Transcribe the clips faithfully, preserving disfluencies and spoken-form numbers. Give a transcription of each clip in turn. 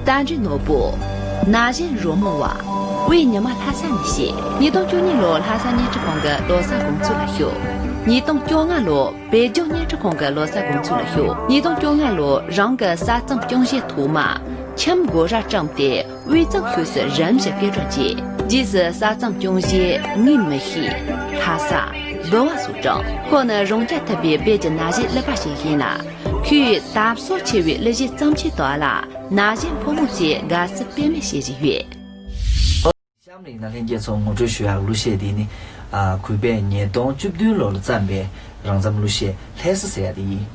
རྟ་མགྲིན་ནོར་བུ། ན་གཞོན་རོལ་མོ་བ། དབུས་ཉི་མ་ལྷ་ས་ནས་བཤད། ཉིས་སྟོང་བཅུ་གཉིས་ལོར་ལྷ་ས་བརྙན་འཕྲིན་ཁང་གི་ལོ་གསར་དགོང་ཚོད་ལ་ཞུགས། ཉིས་སྟོང་བཅོ་ལྔ་ལོར་བོད་ལྗོངས་བརྙན་འཕྲིན་ཁང་གི་ལོ་གསར་དགོང་ཚོད་ལ་ཞུགས། ཉིས་སྟོང་བཅོ་ལྔ་ལོར་རང་གི་གསར་རྩོམ་རྐྱང་གཞས་ཐོག་མ་ཁྱིམ་སྒོ་ར་བཀྲམ་སྟེ་དབུས་གཙང་ཕྱོགས་སུ་རིམ་བཞིན་སྐད་སྒྲོག་བྱས། རྗེས་སུ་གསར་རྩོམ་རྐྱང་གཞས་ངས་མི་ཤེས། ལྷ་ས། འབུལ་བ་སོགས་བཀྲམ། ཁོང་ནི་རང་རྐྱ་ཐུབ་པའི་བོད་ཀྱི་ན་གཞོན་གླུ་པ་ཞིག་ཡིན་ལ། ཁོས་དར་སྲོལ་ཆེ་བའི་གླུ་གཞས་བརྩམས་ཆོས་དག་ལ་ན་གཞོན་ཕོ་མོ་ཚོས་དགའ་བསུ་དཔེ་མེད་བྱེད་བཞིན་ཡོད། གཤམ་ལ་ཡིན་ན་ལྷན་རྒྱས་ཚོར་ངོ་སྤྲོད་ཞུ་ཡག་གླུ་གཞས་འདི་ནི། ཨ། གུས་པས་ཉིས་སྟོང་བཅུ་བདུན་ལོར་བརྩམས་པའི་རང་རྩོམ་གླུ་གཞས་ལྷ་ས་ཟེར་ཡག་དེ་ཡིན།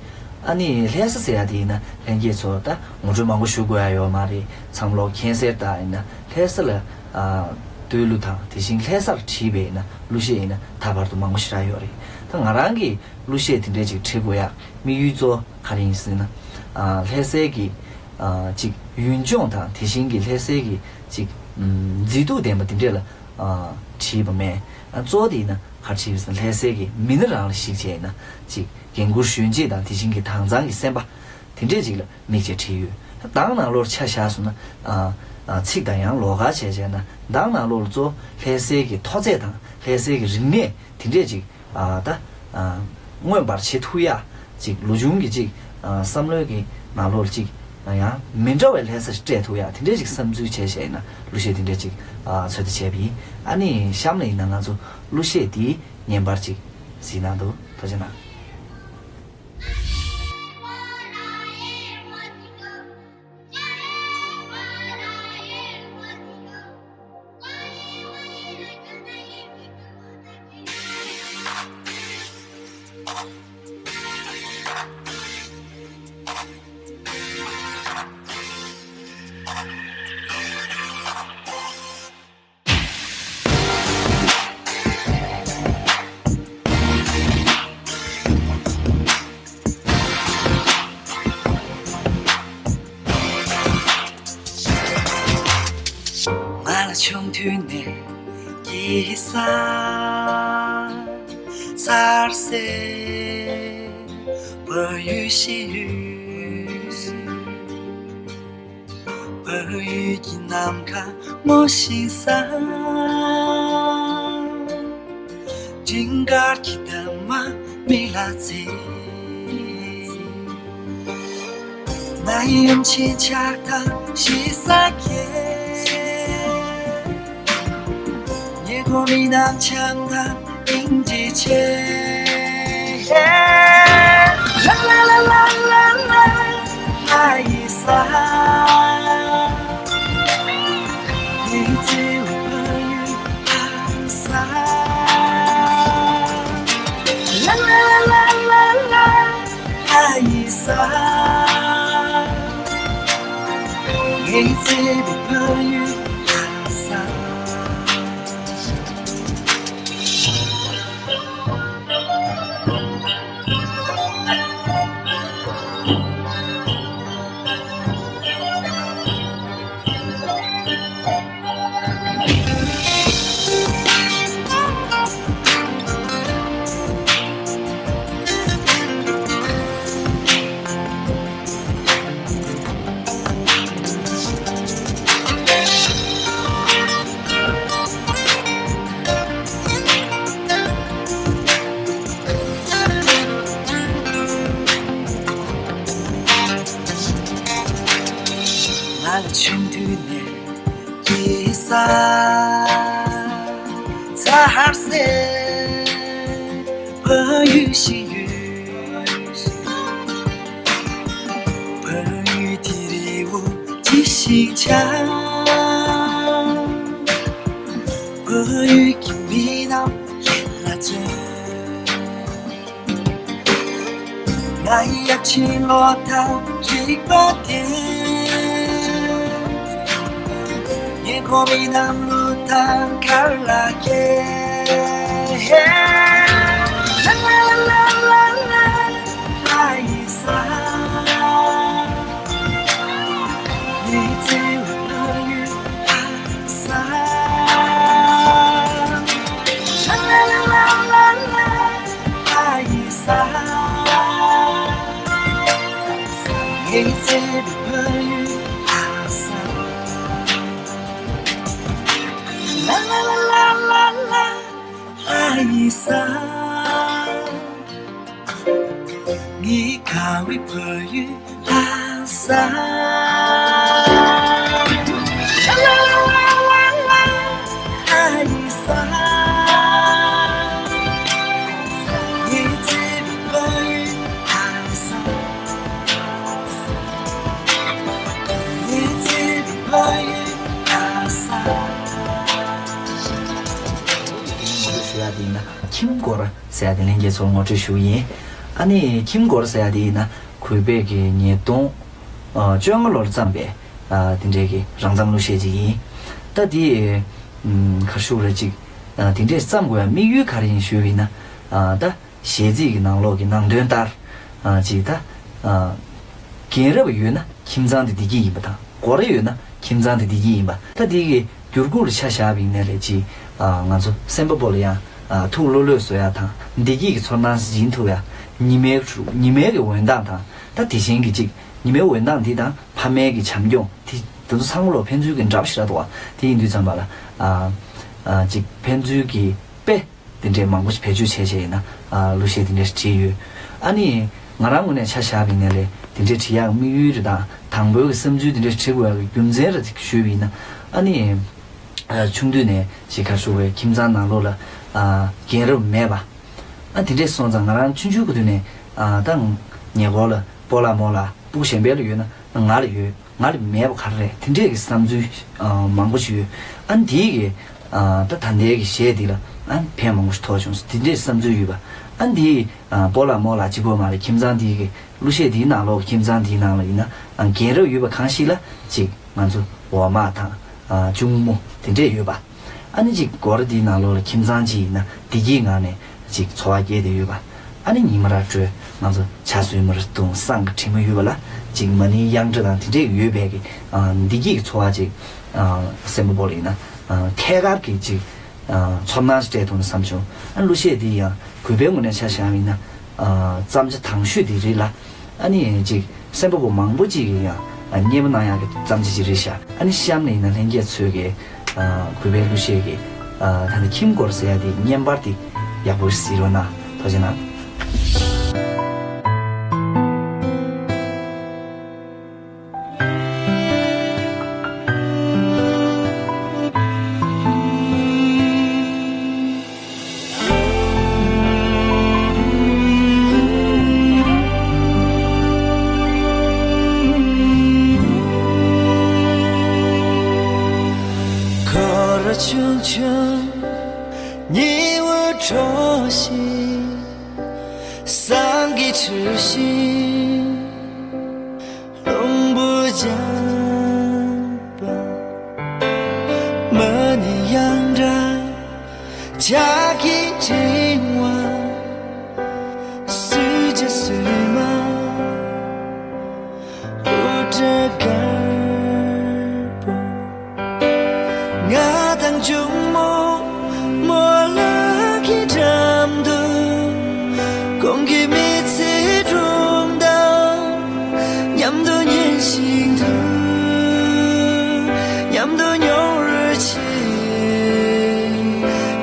ཨ་ནི་ལྷ་ས་ཟེར་ཡག་དེ་ཡིན་ན་ལྷན་རྒྱས་ཚོར་ད་ངོ་སྤྲོད་མང་པོ་ཞུ་དགོས་ཡག་ཡོད་མ་རེད། ཚང་མ་ལོག་མཁྱེན་གསལ་ལྟར་ཡིན་ན་ལྷ་ས་ལ། ཨ། བསྡུས་གླུ་དང་དེ་བཞིན་ལྷ་སར་བྲིས་པའི་ཡིན་ན་གླུ་གཞས་ཡིན་ན་ད་བར་དུ་མང་པོ་ཞེ་དྲག་ཡོད་རེད། ད་ང་རང་གིས་གླུ་གཞས་དེ་འདྲས་ཅིག་བྲི་དགོས་ཡག་དམིགས་ཡུལ་གཙོ་བོ་ག་རེ་ཡིན་ཟེར་ན། ཨ། ལྷ་སའི་གི། ཨ། ཅིག་ཡུལ་ལྗོངས་དང་དེ་བཞིན་གྱི་ལྷ་སའི་གི་ཅིག་ཨམ། མཛེས་སྡུག་ལྡན་པ་དེ་འདྲས་ལ། ཨ། བྲིས་པ་མེད། ཨ། གཙོ་བོ་དེ་ཡིན་ན་ག་རེ་བྲིས་པ་ཟེར་ན་ལྷ་སའི་གི་མི་སྣ་རང་ལ་གཞིགས་བྱས་ཡིན་ན་ཅིག་རྒན་བཀུར་གཞོན་གཅེས་དང་དེ་བཞིན་གྱི་དྭངས་གཙང་གི་སེམས་པ་དེ་འདྲས་ཅིག་ལ་དམིགས་བྱས་བྲིས་ཡོད། མདང་ནང་ལོགས་ཆ་བཞག་སོང་ན། ཨ། ཨ། ཚིག་དང་ཡང་ལོགས་ཀ་བྱས་བྱས་ན་མདང་ནང་ལོགས་ལ་གཙོ་བོ་ལྷ་སའི་གི་མཐོ་ཚད་དང་ལྷ་སའི་གི་རིག་གནས་དེ་འདྲས་ཅིག་ཨ། ད། ཨ། མངོན་པར་བྱེད་ཐུབ་ཡག་ཅིག་ལོ་ཆུང་གི་ཅིག་ཨ། བསམ་བློའི་གི་ནང་ལོགས་ཅིག་ཡང་མི་འདྲ་བའི་ལྷ་ས་ཞིག་སྤྲད་ཐུབ་ཡག་དེ་འདྲས་ཅིག་བསམ་ཚུལ་བྱས་བྱས་ཡིན་ན་གླུ་གཞས་དེ་འདྲས་ཅིག་ཨ། ཚོད་ལྟ་བྱས་པ་ཡིན། ཨ་ནི་གཤམ་ལ་ཡིན་ན་ང་ཚོ་གླུ་གཞས་དེའི་བརྙན་པར་ཅིག་གཟིགས་གནང་འདུག་ཐུགས་རྗེ་གནང་། ང་ལ་ཆུང་དུས་ནས་སྐྱེས་ས་ཚར་སའི་བལ་ཡུལ་ཞིག་ཡོད། བལ་ཡུལ་གྱི་ནམ་མཁའ་སྔོ་ཞིང་སངས། སྤྲིན་དཀར་གྱི་འདབ་མ་མིག་ལ་མཛེས། ང་ཡི་ཡུམ་ཆེན་ཆགས་སྡང་ཞེ་ས་སྐྱེས། ཉེ་འཁོར་མི་རྣམས་བྱམས་དང་སྙིང་རྗེ་ཆེ། ལ་ལ་ལ་ལ་ལ་ལ། ང་ཡི་ས། ངའི་བརྩེ་བའི་ཕ་ཡུལ་ལྷ་ས། ལ་ལ་ལ་ལ་ལ། ང་ཡི་ས། ངའི་བརྩེ་བའི་ཕ་ཡུལ་ལྷ་ས། ང་ལ་ཆུང་དུས་ནས་སྐྱེས་ས་ཚར་སའི་བལ་ཡུལ་ཞིག་ཡོད། བལ་ཡུལ་དེའི་རི་བོ་ལྗིད་ཤིང་འཆང་། བལ་ཡུལ་གྱི་མི་རྣམས་ལ་བརྩོན། ང་ཡི་ཡབ་ཆེན་བློ་དང་རིག་པ་ལྡན། ཉེ་འཁོར་མི་རྣམས་བློ་དང་གར་ལ་སྐྱེལ། ལ་ལ་ལ་ལ་ལ། ང་ཡི་ས། ངའི་བརྩེ་བའི་ཕ་ཡུལ་ལྷ་ས། ལ་ལ་ལ་ལ་ལ། ང་ཡི་ས། ངའི་བརྩེ་བའི་ཕ་ཡུལ་ལྷ་ས། ས། ངའི་ཁ་བའི་བོད་ཡུལ་ལྷ་ས། ལྷ་ཡི་ས། ངའི་བྱིས་པའི་བོད་ཡུལ་ལྷ་ས། ངའི་བྱིས་པའི་བོད་ཡུལ་ལྷ་ས། ཞུ་ཡ་དེ་ཡིན་ན། ཁྱིམ་སྒོར་ཟེར་ཡ་དེ་ལྷན་རྒྱས་ཚོར་ངོ་སྤྲོད་ཞུ་གི་ཡིན། ཨ་ནི་ཁྱིམ་སྒོར་ཟེར་ཡ་དེ་ཡིན་ན་གུས་པས་ཀྱི་ཉིས་སྟོང་བཅོ་ལྔ་ལོར་བརྩམས་པའི་ཨ་དེ་འདྲའི་གི་རང་བརྩམས་གླུ་གཞས་ཅིག་ཡིན། ད་དེ་ཨམ་ག་རེ་ཞུ་དགོས་རེད། ཅིག་ཨ་དེ་འདྲས་བརྩམས་དགོས་ཡ་དམིགས་ཡུལ་ག་རེ་ཡིན་ཞུས་པ་ཡིན་ན། ཨ་ད་གཞས་ཚིག་གི་ནང་ལོགས་ཀྱི་ནང་དོན་ལྟར་ཨ་ཅིག་ད་ཨ་རྒན་རབས་ཡོད་ན་ཁྱིམ་ཚང་དེ་བདེ་སྐྱིད་ཡིན་པ་དང་། སྒོ་ར་ཡོད་ན་ཁྱིམ་ཚང་དེ་བདེ་སྐྱིད་ཡིན་པ། ད་དེ་གི་འགྱུར་ཁུག་ལ་ཆ་བཞག་པ་ཡིན་ནའི་རེད། ཅིག་ཨ་ང་ཚོ་སེམས་པ་པོ་ལ་ཡང་ཨ་ཐུགས་ལྷོད་ལྷོད་བཟོ་ཡ་དང་། བདེ་སྐྱིད་ཀྱི་ཚོར་སྣང་སྦྱིན་ཐུབ་ཡ། ཉི་མའི་ཉི་མའི་གི་འོད་མདངས་དང་། ད་དེ་བཞིན་གྱི་ཅིག་ཉི་མའི་འོད་མདངས་འདི་དང་ཕ་མའི་གི་བྱམས་སྐྱོང་དེ་དེ་ཚོ་ཚང་མ་ལོ་ཕན་ཚུན་གྱི་འདྲ་པོ་ཞིག་རེད་འདུག་བ། དེ་ཡིན་དུས་ཙམ་པ་ལ་ཨ་ཨ་ཅིག་ཕན་ཚུན་གྱི་དཔེ་དེ་འདྲའི་མང་པོ་ཞིག་བེད་སྤྱོད་བྱས་བྱས་ཡིན་ན་ཨ་གླུ་གཞས་དེ་འདྲ་ཞིག་བྲིས་ཡོད། ཨ་ནི་ང་རང་ངོས་ནས་ཆ་བཞག་པ་ཡིན་ནའི་རེད། དེ་འདྲའི་བྲིས་ཡག་དམིགས་ཡུལ་རེད་དང་། དང་པོའི་གི་བསམ་ཚུལ་དེ་འདྲ་བྲིས་དགོས་ཡག་གི་རྒྱུ་མཚན་རེད་ཞུས་པ་ཡིན་ན། ཨ་ནི་ཨ་ཆུང་དུས་ནས་ཅིག་ག་རེ་ཞུ་དགོས། ཁྱིམ་ཚང་ནང་ལོགས་ལ་ཨ་རྒན་རབས་མེད་པ། ཨ་དེ་འདྲས་སོང་ཙང་ང་རང་ཆུང་ཆུང་གི་དུས་ནས་ཨ་ད་ཉེ་འཁོར་ལ་སྤོ་ལགས་རྨོ་ལགས་སྤུ་གུ་གཞན་པ་ལ་ཡོད་ན་ང་ལ་ཡོད། ང་ལ་མེད་པ་ག་རེ་རེད། དེ་འདྲས་ཀྱི་བསམ་ཚུལ་ཨ་མང་པོ་ཞིག་ཡོད། ཨ་ནི་དེའི་གི་ཨ་ད་ད་ལྟའི་གི་གཞས་འདི་ལ་ཨ་ཕན་མང་པོ་ཞིག་ཐོགས་བྱུང་། དེ་འདྲས་བསམ་ཚུལ་ཡོད་པ། ཨ་ནི་དེའི་ཨ་སྤོ་ལགས་རྨོ་ལགས་གཅིག་པོ་མ་རེད། ཁྱིམ་ཚང་འདིའི་གི་གླུ་གཞས་འདིའི་ནང་ལོགས་ཁྱིམ་ཚང་འདིའི་ནང་ལ་ཡིན་ན་ཨ་རྒན་རབས་ཡོད་པ་གང་ཞིག་ལ་ཅིག་ང་ཚོ་འོག་མ་དང་ཨ་གཅུང་མོ་དེ་འདྲས་ཡོད་པ། ཨ་ནི་ཅིག་སྒོ་ར་འདིའི་ནང་ལོགས་ལ་ཁྱིམ་ཚང་ཅིག་ཡིན་ན་བདེ་སྐྱིད་ངང་ནས་ཅིག་འཚོ་བ་སྐྱེལ་བསྡད་ཡོད་པ། ཨ་ནི་ཉི་མ་ར་བྲོས། ང་ཚོ་ཇ་བཟོས་མ་ར་བཏུང་། བསང་གི་དྲི་མ་ཡོད་པ་ལ་ཅིག་མ་ཎི་དབྱངས་སྒྲ་དང་དེ་འདྲས་ཡོད་པའི་གི་ཨ་བདེ་སྐྱིད་ཀྱི་འཚོ་བ་ཅིག་ཨ་སེམས་པ་པོ་ལ་ཡིན་ན་ཨ་ཐད་ཀར་གྱི་ཅིག་ཨ་ཚོར་སྣང་ཞིག་སྤྲད་ཐུབ་ན་བསམ་བྱུང་། ཨ་གླུ་གཞས་འདི་ཡང་གུས་པའི་ངོས་ནས་ཆ་བཞག་པ་ཡིན་ན་ཨ་བརྩམས་བྱ་དང་ཤོས་འདི་རེད་ལ། ཨ་ནི་ཅིག་སེམས་པ་པོ་མང་པོ་ཅིག་གིས་ཡང་ཨ་མཉེས་པོ་གནང་ཡག་གི་བརྩམས་བྱ་ཅིག་རེད་ཤག་ཨ་ནི་གཤམ་ནས་ཡིན་ན་ལྷན་རྒྱས་ཚོས་ཀྱི་ཨ་གུས་པའི་གླུ་གཞས་ཀྱི་ཨ་ད་ནི་ཁྱིམ་སྒོར་ཟེར་ཡ་དེ་བརྙན་པར་དེ་ཡག་པོ་གཟིགས་རོགས་གནང་། ཐུགས་རྗེ་གནང་། འཁོར་ཆུང་ཆུང་ཉི་འོད་འཕྲོ་ཞིང་། བསང་གི་ཁྲུས་ཤིང་། རླུང་བུ་འཇམ་པ། མ་ཎི་དབྱངས་སྒྲ། ཇ་གི་ཕྲེང་བ། སུ་ཇ་སུ་མ། དབུ་སྐྲ་དཀར་པོ། ང་དང་གཅུང་མོ་རྨོ་ལགས་ཀྱི་འགྲམ་དུ། གོང་གི་མི་ཚེའི་སྒྲུང་དང་མཉམ་དུ་ཉན་བཞིན་དུ། མཉམ་དུ་མྱོང་རོལ་བྱེད།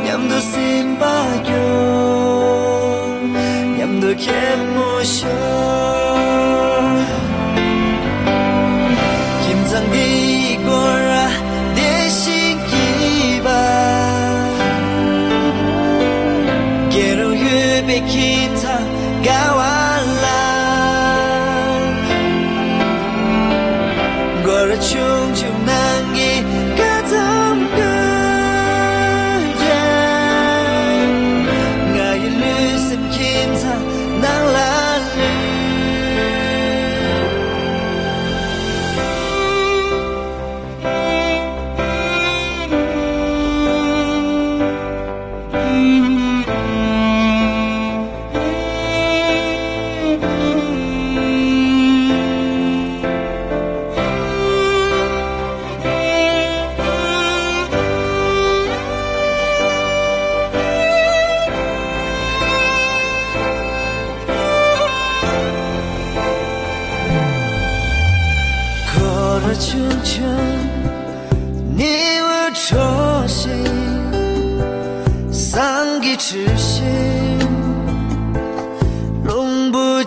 མཉམ་དུ་སེམས་པ་སྐྱོ། མཉམ་དུ་གད་མོ་ཤོར། ཁྱིམ་ཚང་འདིའི་སྒོ་ར་བདེ་ཞིང་སྐྱིད་པ། རྒན་རབས་ཡོད་པའི་ཁྱིམ་ཚང་དགའ་བ་ལ། སྒོ་ར་ཆུང་ཆུང་ནང་གི་དཀར་གཙང་གི་རྒྱན། ང་ཡི་ལུས་སེམས་ཁྱིམ་ཚང་ནང་ལ་ལུས། འཁོར་ཆུང་ཆུང་ཉི་འོད་འཕྲོ་ཞིང་། བསང་གི་ཁྲུས་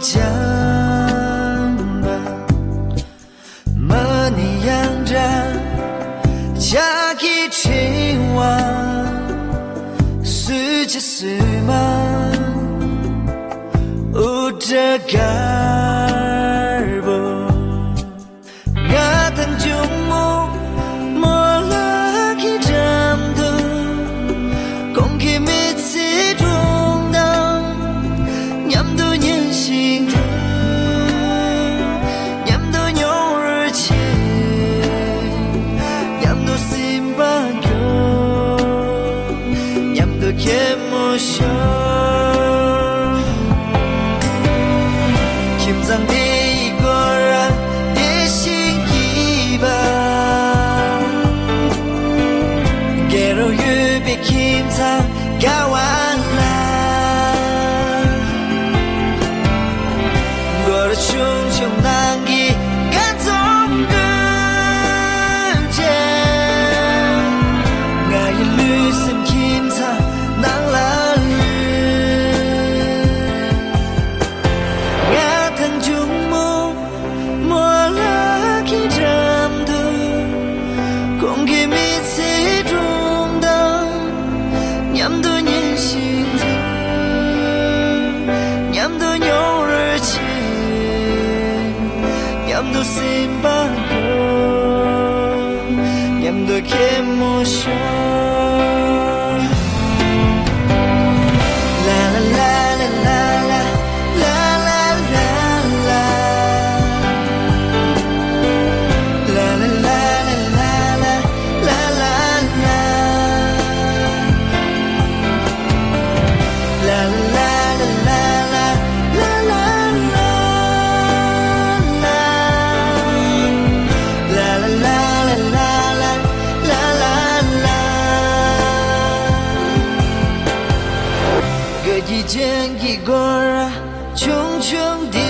བྱམས་པ་མ་ཎི་ཡང་འདྲ་ཕྱག་གི་ཕྲེང་བ་སུ་ཇི་སུ་མ་ཨུ་ཏྲ་གར་པོ། ང་དང་གཅུང་མོ་མོ་ལ་གི་འགྲམ་དུ་གོང་གི་མི་ཚེ་སྒྲུང་དང་མཉམ་དུ་ཉན་ཞིང་དུ། མཉམ་དུ་མྱོང་རོལ་ཆེ། མཉམ་དུ་སེམས་པ་སྐྱོ། མཉམ་དུ་གད་མོ་ཤོར། ཁྱིམ་ཚང་དེ་ཡི་སྒོ་ར་དེ་ཞིག་གི་བ། རྒྱལ་རོ་ཡོད་པའི་ཁྱིམ་ཚང་དགའ་བ་ལ། སྒོར་ཆུང་ཆུང་ནང་གི་ཀ་ཙོང་ཀུན་བྱས། ང་ཡི་ལུས་སེམས་ཁྱིམ་ཚང་ནང་ལ་ལུས། ང་དང་གཅུང་མོ་མོ་ལ་གི་འགྲམ་དུ་གོང་གི་མི་ཚེ་སྒྲུང་དང་མཉམ་དུ་ཉན་ཞིང་དུ། མཉམ་དུ་མྱོང་རོལ་ཆེ། མཉམ་དུ་སེམས་པ་སྐྱོ། མཉམ་དུ་གད་མོ་ཤོར། ལ་ལ་ལ་ལ་ལ། དགའ་སྐྱིད་ཅན་གྱི་སྒོ་ར་ཆུང་ཆུང་འདི་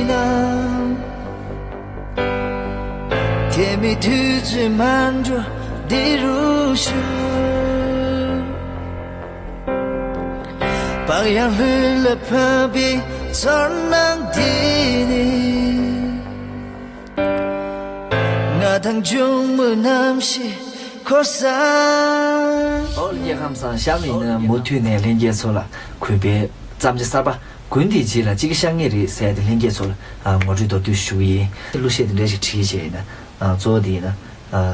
ན། དེ་མི་དུས་ཚོད་མ་འགྲོ་འདི་རུ་ཞུ། བག་ཡངས་ལྷོད་ལ་ཕབ་པའི་ཚོར་སྣང་འདི་ནི། ང་དང་གཅུང་མོ་རྣམ་ཤེས་འཁོར་ས། ཨོ་ལྷན་རྒྱས་ཁམས་བཟང་། གཤམ་ཡིན་ན་མུ་མཐུད་ནས་ལྷན་རྒྱས་ཚོ་ལ་གུས་པའི་བརྩམས་ཆོས་གསར་པ་དགུན་དེའི་རྗེས་ལ་གཅིག་ཤར་ངེས་རེད་ཟེར་ཏེ་ལྷན་རྒྱས་ཚོ་ལ་ངོ་སྤྲོད་མདོར་བསྡུས་ཞུ་གི་ཡིན། གླུ་གཞས་དེ་འདྲ་ཞིག་བྲིས་བྱས་ཡིན་ན་གཙོ་བོ་དེ་ཡིན་ན་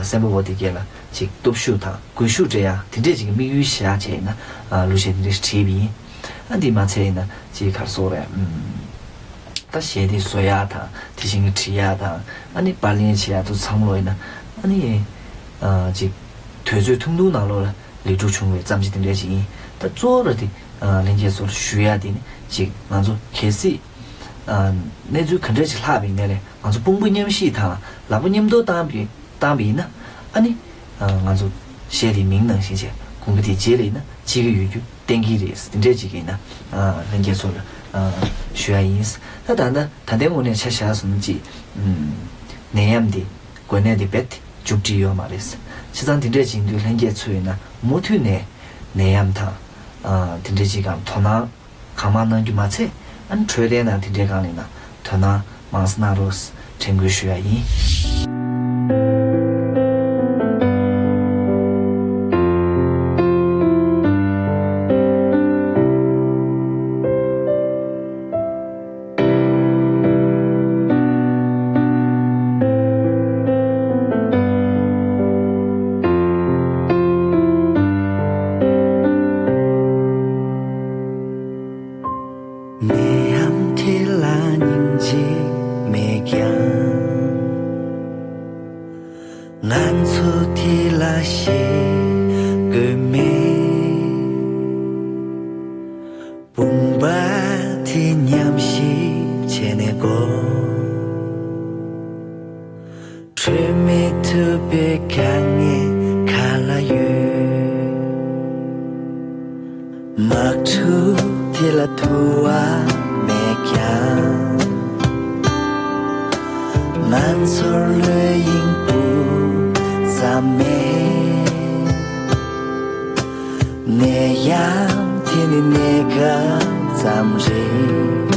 སེམས་པ་བོ་དེ་སྐྱེ་ལ་ཅིག་སྟོབས་ཤུགས་དང་སྒུལ་ཤུགས་སྤྲད་ཡ་དེ་འདྲས་ཅིག་གི་དམིགས་ཡུལ་བཞག་བྱས་ཡིན་ན་གླུ་གཞས་དེ་འདྲ་ཞིག་བྲིས་པ་ཡིན། ཨ་འདི་མ་ཚད་ཡིན་ན་ཅིག་ག་རེ་ཟེར་དགོས་རེད། ད་གཞས་དེ་བཟོ་ཡག་དང་དེ་བཞིན་གྱི་བྲིས་ཡག་དང་ཨ་ནི་པར་ལེན་བྱེད་ཡག་དུ་ཚང་མ་ལོ་ཡིན་ན་ཨ་ནི་ཨ་ཅིག་དུས་ཚོད་ཐུང་ཐུང་ནང་ལོགས་ལ་ལེགས་གྲུབ་བྱུང་བའི་བརྩམས་ཆོས་དེ་འདྲ་ཞིག་ཡིན། ད་གཙོ་བོ་ར་དེ་ཨ་ལྷན་རྒྱས་ཚོར་ཞུ་ཡག་དེ་ནི་ཅིག་ང་ཚོ་གལ་སྲིད་ཨ་གནས་ཚུལ་ག་འདྲ་ཞིག་ལྷག་པའི་ནས་ལས་ང་ཚོ་དཔུང་པ་མཉམ་གཤིབ་དང་ལག་པ་མཉམ་དུ་བཏང་བའི་བཏང་བ་ཡིན་ན་ཨ་ནི་ང་ཚོ་གཞས་དེའི་མིང་ནང་བཞིན་བྱས་དགུན་ཁ་དེའི་རྗེས་ལ་ཡིན་ན་སྐྱིད་ཀྱི་ཡོད་རྒྱུ་གཏན་འཁེལ་རེད། དེ་འདྲས་ཅིག་ཡིན་ན་ལྷན་རྒྱས་ཚོ་ལ་ཞུ་ཡ་ཡིན། ད་ད་ད་ད་ལྟའི་ངོས་ནས་ཆ་བཞག་སོང་ཅིག་ནད་ཡམས་དེ་འགོས་ནད་དེ་རྦད་དེ་མཇུག་སྒྲིལ་ཡོད་མ་རེད། བྱས་ཙང་དེ་འདྲས་ཅིག་ཡིན་དུས་ལྷན་རྒྱས་ཚོ་ཡིན་ན་མུ་མཐུད་ནས་ནད་ཡམས་དང་དེ་འདྲས་ཅིག་གམ་དོ་སྣང་གང་མང་གནང་རྒྱུ་མ་ཚད་ཨ་ནི་འཕྲོད་བསྟེན་དང་དེ་འདྲའི་སྒང་ལ་ཡིན་ན་དོ་སྣང་མང་ཙམ་གནང་རོགས་དྲན་སྐུལ་ཞུ་ཡ་ཡིན། ནད་ཡམས་དེ་ལ་སྙིང་རྗེ་མེད་ཀྱང་། ང་ཚོ་དེ་ལ་ཞེད་དགོས་མེད། དཔུང་པ་དེ་མཉམ་གཤིབ་བྱས་ནས་བསྐོར། བྲོས་མི་ཐུབ་པའི་དཀའ་ངལ་ག་ལ་ཡོད། དམག་འཁྲུག་དེ་ལ་དུ་བ་མེད་ཀྱང་། ང་ཚོར་ལོས་ཡིན་སྤུ་ཙམ་མེད། ནད་ཡམས་དེ་ནི་གནས་སྐབས་ཙམ་རེད།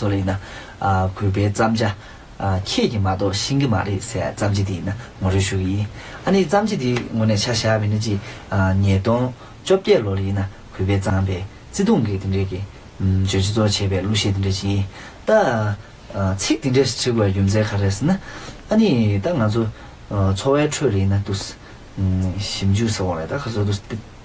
ཚོ་ལ་ཡིན་ན། ཨ། གུས་པའི་བརྩམས་བྱ། ཨ། ཁྱེད་ཀྱིས་མ་གཏོགས་ཤེས་ཀྱི་མ་རེད་ཟེར་བརྩམས་ཆོས་དེ་ཡིན་ན་ངོ་སྤྲོད་ཞུ་གི་ཡིན། ཨ་ནི་བརྩམས་ཆོས་དེའི་ངོས་ནས་ཆ་བཞག་པ་ཡིན་ན་ཅིག་ཨ། ཉིས་སྟོང་བཅོ་བརྒྱད་ལོ་ལ་ཡིན་ན་གུས་པས་བརྩམས་པའི་བརྩེ་དུང་གི་དེ་འདྲའི་གི་ཨམ། བརྗོད་བྱ་གཙོ་བོ་བྱས་པའི་གླུ་གཞས་དེ་འདྲ་ཅིག་ཡིན། ད་ཨ། ཚིག་དེ་འདྲ་ཞིག་བྲིས་དགོས་པའི་རྒྱུ་མཚན་ག་རེ་རེད་ཟེར་ན། ཨ་ནི་ད་ང་ཚོ་ཨ། འཚོ་བའི་ཁྲོད་ལ་ཡིན་ན་འདུག་ཨམ། ཞིབ་འཇུག་ཟེར་བ་རེད། ད་ག་ཚོད་འདུག་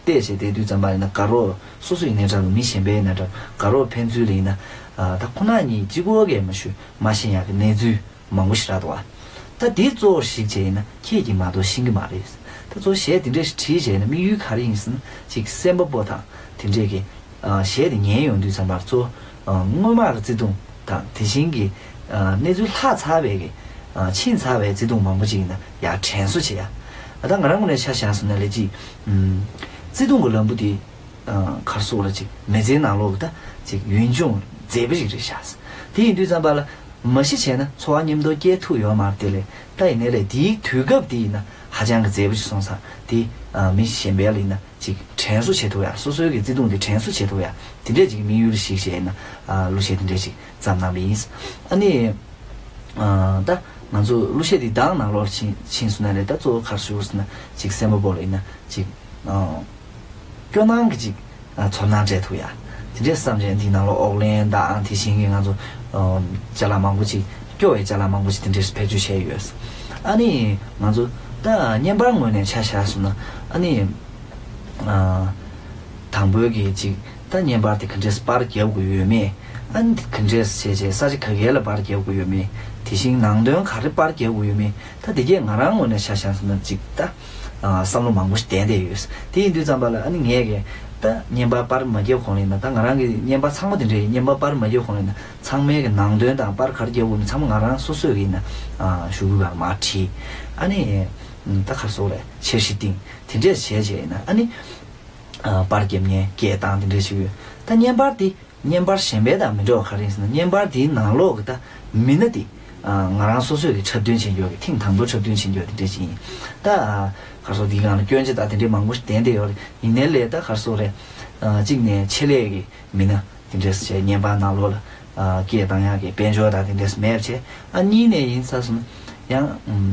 བལྟས་བྱས་བསྡད་དུས་ཙམ་པ་ཡིན་ན། དགའ་རོགས་སོ་སོ་ཡིན་ནའི་འདྲ། མི་གཞན་པའི་ཡིན་ནའི་འདྲ། དགའ་རོགས་ཕན་ཚུན་ལ་ཡིན་ན། ཨ། ད་ཁོ་ན་གཉིས་གཅིག་པོ་གས་མ་ཞུ་མ་ཤེས་ཡག་གི་གནས་ཚུལ་མང་པོ་ཞིག་རག་འདུག་བ། ད་དེ་གཙོ་བོར་གཞིགས་བྱས་ཡིན་ན་ཁྱེད་ཀྱིས་མ་གཏོགས་ཤེས་ཀྱི་མ་རེད། ད་གཙོ་བོ་གཞས་དེ་འདྲ་ཞིག་བྲིས་བྱས་ཡིན་ན་དམིགས་ཡུལ་ག་རེ་ཡིན་ཟེར་ན། ཅིག་སེམས་པ་པོ་དང་དེ་འདྲས་ཀྱི་ཨ། གཞས་དེ་ཉན་ཡོང་དུས་ཙམ་པར་གཙོ་བོ་ཨ། སྔོན་མ་གི་བརྩེ་དུང་དང་དེ་བཞིན་གྱི་ཨ། གནས་ཚུལ་ལྷག་ཚར་བའི་གི་ཨ། ཕྱིན་ཚར་བའི་བརྩེ་དུང་མང་པོ་ཅིག་ཡིན་ན་ཡར་དྲན་གསོ་བྱེད་ཡ། ཨ། ད་ང་རང་ངོས་ནས་ཆ་བཞག་སོང་ན་ལས་ཅིག་ཨམ། བརྩེ་དུང་གི་ལམ་བུ་དེ་ཨ། ག་རེ་ཟེར་དགོས་རེད། ཅིག་མི་ཚེའི་ནང་ལོགས་ཀྱི་ད་ཅིག་ཡུན་ཅུང་མཛེས་པ་ཞིག་རེད་ཤག་དེ་ཡིན་དུས་ཙམ་པ་ལ་མ་གཞི་བྱས་ན་འཚོ་བ་མཉམ་དུ་སྐྱེལ་ཐུབ་ཡོད་མ་རེད་དེ། ལས་ད་ཡིན་ནའི་ལས་དེའི་དུས་སྐབས་དེ་ཡིན་ན་ཧ་ཅང་གི་མཛེས་པོ་ཞིག་སོང་ཙང་། དེ་ཨ། མི་གཞན་པ་ལ་ཡིན་ན་ཅིག་དྲན་གསོ་བྱེད་ཐུབ་ཡ། སོ་སོའི་གི་བརྩེ་དུང་དེ་དྲན་གསོ་བྱེད་ཐུབ་ཡ། དེ་འདྲས་ཅིག་དམིགས་ཡུལ་ཞིག་བྱས་ན། ཨ། གླུ་གཞས་དེ་འདྲས་ཅིག་བརྩམས་གནང་བ་ཡིན། ཨ་ནི་ཨ། ད་ང་ཚོ་གླུ་གཞས་འདི་གདངས་ནང་ལོགས་ཕྱིན་ཕྱིན་སོང་ན་ལས། ད་གཙོ་བོ་ག་རེ་ཞུ་དགོས་ཟེར་ན། ཅིག་སེམས་པ་པོ་ལ་ཡིན་ན་ཅིག་ཨ། སྐྱོ་སྣང་གི་ཅིག་ཨ། ཚོར་སྣང་སྤྲད་ཐུབ་ཡ། དེ་འདྲས་བསམ་བྱས་འདི་ནང་ལོགས་ཨོག་ལན་དང་དེ་བཞིན་གྱི་ང་ཚོ་ཨ། ཅ་ལག་མང་པོ་ཅིག་སྐྱོ་བའི་ཅ་ལག་མང་པོ་ཞིག་དེ་འདྲས་བེད་སྤྱོད་བྱས་ཡོད། ཨ་ནི་ང་ཚོ་ད་བརྙན་པར་ངོས་ནས་ཆ་བཞག་སོང་ན། ཨ་ནི་ཨ། དང་པོའི་གི་ཅིག་ད་བརྙན་པར་དེ་ག་འདྲས་པར་རྒྱབ་དགོས་ཡོད་མེད། ཨ་ནི་ག་འདྲས་བྱས་བྱས་ས་ཆ་ག་གའི་ལ་པར་རྒྱབ་དགོས་ཡོད་མེད། དེ་བཞིན་ནང་དོན་ག་རེ་པར་རྒྱབ་དགོས་ཡོད་མེད། ད་དེ་གས་ང་རང་ངོས་ནས་ཆ་བཞག་སོང་ན་ཅིག་ད་ཨ། བསམ་བློ་མང་པོ་ཞིག་ལྡན་བསྡད་ཡོད། དེ་ཡིན་དུས་ཙམ་པ་ལ་ཨ་ནི་ངས་གི་ད་བརྙན་པར་པར་མ་རྒྱབ་གོང་ལ་ཡིན་ན། ད་ང་རང་གི་བརྙན་པར་ཚང་མ་དེ་འདྲ་ཡིན། བརྙན་པར་པར་མ་རྒྱབ་གོང་ལ་ཡིན་ན། ཚང་མའི་གི་ནང་དོན་དང་པར་ག་རེ་རྒྱབ་དགོས་མིན་ཚང་མ་ང་རང་སོ་སོས་གི་ཡིན་ན། ཨ། ཞུ་གུ་ག་མར་བྲིས། ཨ་ནི་ད་ག་རེ་ཟེར་དགོས་རེད། འཆར་གཞི་བཏིང་། དེ་འདྲས་བྱས་བྱས་ཡིན་ན། ཨ་ནི་ཨ། པར་རྒྱབ་མཁན་སྐད་བཏང་། དེ་འདྲས་བྱས་ཡོད། ད་བརྙན་པར་དེ་བརྙན་པར་གཞན་པའི་དང་མི་འདྲ་བ་ག་རེ་ཡིན་ཟེར་ན། བརྙན་པར་དེའི་ནང་ལོགས་ཀྱི་ད་མི་སྣ་དེ་ཨ། ང་རང་སོ་སོས་གི་འཁྲབ་སྟོན་བྱེད་རྒྱུ་གི་ཐེངས་དང་པོ་འཁྲབ་སྟོན་བྱེད་རྒྱུ་དེ་འདྲས་ཅིག་ཡིན། ད་ཨ། ག་རེ་ཟེར། དེའི་སྒང་ལ་སྐྱོན་ཆ་དང་དེ་འདྲས་མང་པོ་ཞིག་ལྡན་བསྡད་ཡོད་རེད། ཡིན་ནའི་ལས་ད་ག་རེ་ཟེར་དགོས་རེད། ཨ། གཅིག་ནས་ཆེད་ལས་ཀྱི་མི་སྣ་དེ་འདྲས་བྱས་བརྙན་པར་ནང་ལོགས་ལ་ཨ། སྐད་བཏང་ཡག་གི་དཔལ་འབྱོར་དང་དེ་འདྲས་མེད་པ་བྱས། ཨ། གཉིས་ནས་ཡིན་ས་སོང་ཡང་། ཨམ།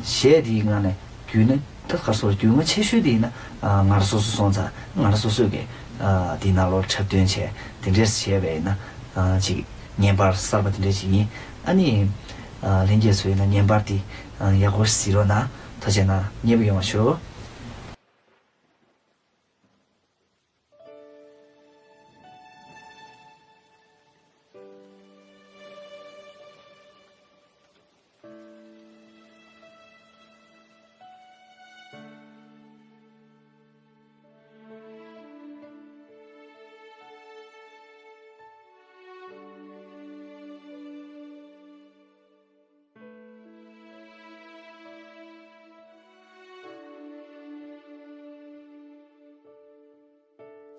གཞས་དེའི་སྒང་ནས་བརྒྱུད་ན། ད་ག་རེ་ཟེར། རྒྱུས་མངའ་ཆེ་ཤོས་དེ་ཡིན་ན། ཨ། ང་རང་སོ་སོ་སོང་ཙང་ང་རང་སོ་སོས་གི་ཨ། དེའི་ནང་ལོགས་འཁྲབ་སྟོན་བྱས། དེ་འདྲས་བྱས་པ་ཡིན་ན། ཨ། ཅིག་བརྙན་པར་གསར་པ་དེ་འདྲས་ཅིག་ཡིན། ཨ་ནི་ཨ། ལྷན་རྒྱས་ཚོ་ཡིན་ན་བརྙན་པར་དེ་ཨ། ཡག་པོ་གཟིགས་རོགས་གནང་། ཐུགས་རྗེ་གནང་། མཉེས་པོ་ཡོང་བ་ཞུ།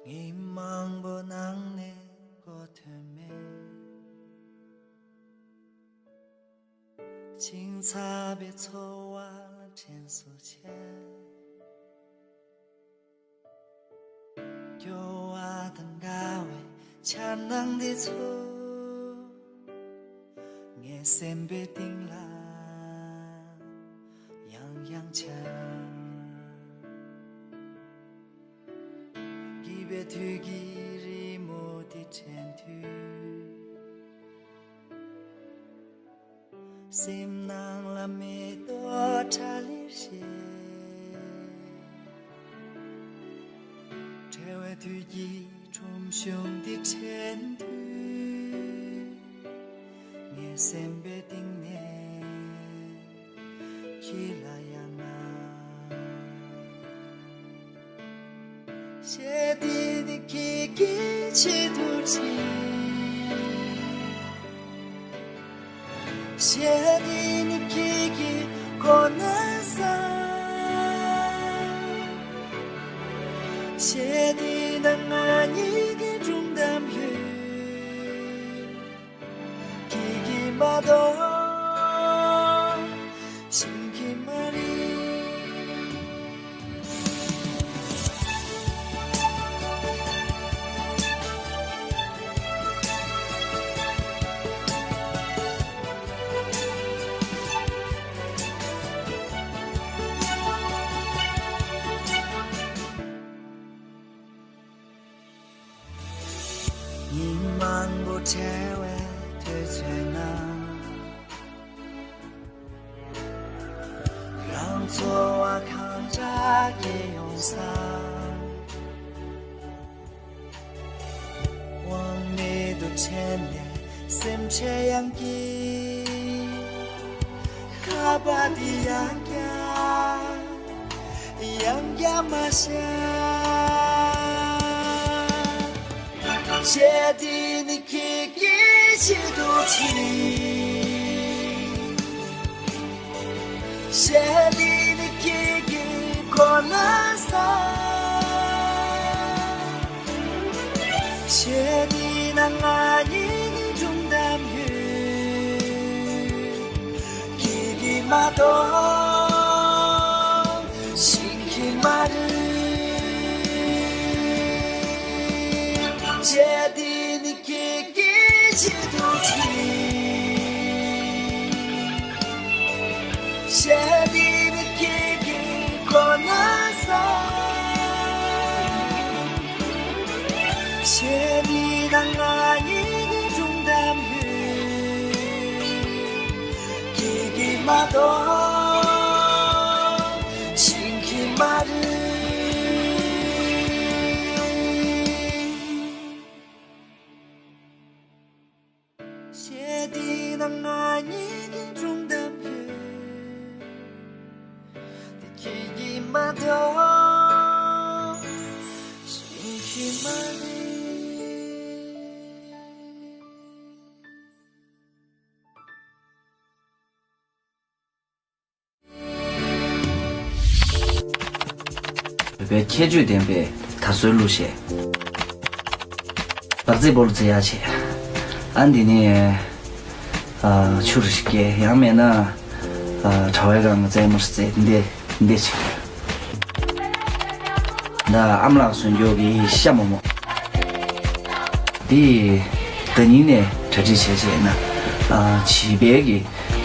ཉིན་མང་པོ་ནང་ནས་གོ་ཐོས་མེད། བྱིང་ཚར་བའི་ཚོར་བ་ལ་དྲན་གསོ་བྱས། སྐྱོ་བ་དང་དགའ་བའི་འཆར་སྣང་འདི་ཚོ་ངའི་སེམས་པའི་གཏིང་ལ་ཡང་ཡང་འཆར། སྐྱིད་པའི་དུས་ཀྱི་རི་མོ་འདི་དྲན་དུས། སེམས་ནང་ལ་མེ་ཏོག་ཁྲ་ལེར་བཞད། བྲལ་བའི་དུས་ཀྱི་ཁྲོམ་གཞུང་འདི་དྲན་དུས། ངའི་སེམས་པའི་གཏིང་ནས་ཁྱེད་ལ་ཡང་ང་། གཞས་འདི་ནི་ཁྱེད་ཀྱི་ཆེད་དུ་བྲིས། གཞས་འདི་ནི་ཁྱེད་ཀྱི་གོ་གནས་བཟང་། གཞས་འདི་ནང་ང་གཉིས་ཀྱི་སྒྲུང་གཏམ་ཡོད། ཁྱེད་ཀྱིས་མ་གཏོགས་ཤེས་ཀྱི་མ་རེད། མི་མང་པོ་བྲལ་བའི་དུས་ཚོད་ན། རང་ཚོར་བ་གང་དྲག་སྐྱེ་ཡོང་ས། དབང་མེད་དུ་དྲན་ནས་སེམས་ཁྲལ་ཡང་སྐྱེ། ཁ་པར་འདི་ཡང་བརྒྱབ། ཡང་བརྒྱབ་མ་ཤེས། གཞས་འདི་ནི་ཁྱེད་ཀྱི་ཆེད་དུ་བྲིས། གཞས་འདི་ནི་ཁྱེད་ཀྱི་གོ་ལ་ས། གཞས་འདི་ནང་ང་གཉིས་ཀྱི་སྒྲུང་གཏམ་ཡོད། ཁྱེད་ཀྱིས་མ་གཏོགས་ཤེས་ཀྱི་མ་རེད། གཞས་འདི་ནི་ཁྱེད་ཀྱི་ཆེད་དུ་བྲིས། གཞས་འདི་ནི་ཁྱེད་ཀྱི་གོ་ལ་ས། གཞས་འདི་ནང་ང་གཉིས་ཀྱི་སྒྲུང་གཏམ་ཡོད། ཁྱེད་ཀྱིས་མ་གཏོགས་ཤེས་ཀྱི་མ་རེད། གཞས་འདི་ནང་ང་གཉིས་ཀྱི་སྒྲུང་གཏམ་ཡོད། དེ་ཁྱེད་ཀྱིས་མ་གཏོགས་ཤེས་ཀྱི་མ་རེད། བོད་པའི་ཁྱད་ཆོས་ལྡན་པའི་དར་སྲོལ་གླུ་གཞས། སྦག་རྩེད་སྤོ་ལོ་རྩེ་ཡག་བྱས། ཨ་འདི་ནི་ཨ་ཆུ་རུ་ཞིག་སྐྱེས། ཡང་མེད་ན་ཨ་དྲ་བའི་སྒང་གི་རྩེད་མོ་རྩེ་འདི་འདི་བྱས། ད་ཨ་མ་ལགས་གསོན་མགྱོགས་ཀྱི་ཤ་མོག་མོག་འདི་ཟླ་ཉིན་ནས་གྲ་སྒྲིག་བྱས་བྱས་ན་ཨ་བྱིས་པའི་གི་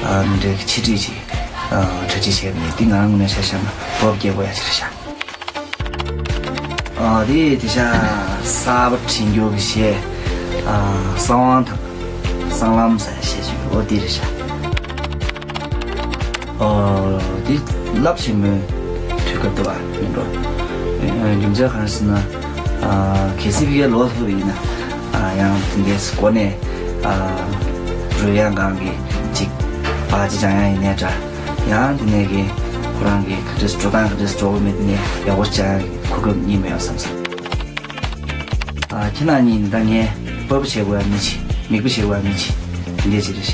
ཨ་མི་འདྲའི་གི་ཆེད་སྒྲིག་ཅིག་ཨ་གྲ་སྒྲིག་བྱས་པ་ཡིན། འདི་ང་རང་ངོས་ནས་ཆ་བཞག་ན་བོབ་རྒྱས་པོ་ཡག་ཅིག་རེད་ཤག་ཨ་དེ་དེ་ཤ་གསར་པ་བྲིས་མགྱོགས་ཀྱི་གཞས། ཨ་གསང་བ་དང་གསང་ལམ་ཟེར་གཞས་ཅིག་འོ་དེ་རེད་ཤག་ཨ་དེ་རླབས་ཆེན་མོའི་དུས་སྐབས་འདུག་པ་མིན་འགྲོ། ཨ་རྒྱུ་མཚན་གང་ཟེར་ན། ཨ་གལ་སྲིད་ཕ་གིའི་ལོ་ཐོབ་པ་ཡིན་ན། ཨ་ཡང་དེ་འདྲའི་སྒོ་ནས་ཨ་རོལ་དབྱངས་སྒང་གི་ཅིག་པར་ཅིག་སྦྱང་ཡག་ཡིན་ནའི་འདྲ། ཡང་དེ་ནས་གི་ཁོ་རང་གི་ག་འདྲས་འགྲོ་སྟངས་ག་འདྲས་འགྲོ་གི་མེད་དེ་ནས་ཡག་པོ་སྦྱང་ཡག་གི་གོ་སྐབས་རྙེད་མེད་པ་བསམ་སོང་། ཨ་ཁྱེད་རང་གཉིས་ནི་ད་ངས་དཔའ་བོ་བྱེད་དགོས་ཡ་མི་བྱེད། མིག་དཔེ་བྱེད་དགོས་ཡ་མི་བྱེད། དེ་འདྲས་ཅིག་རེད་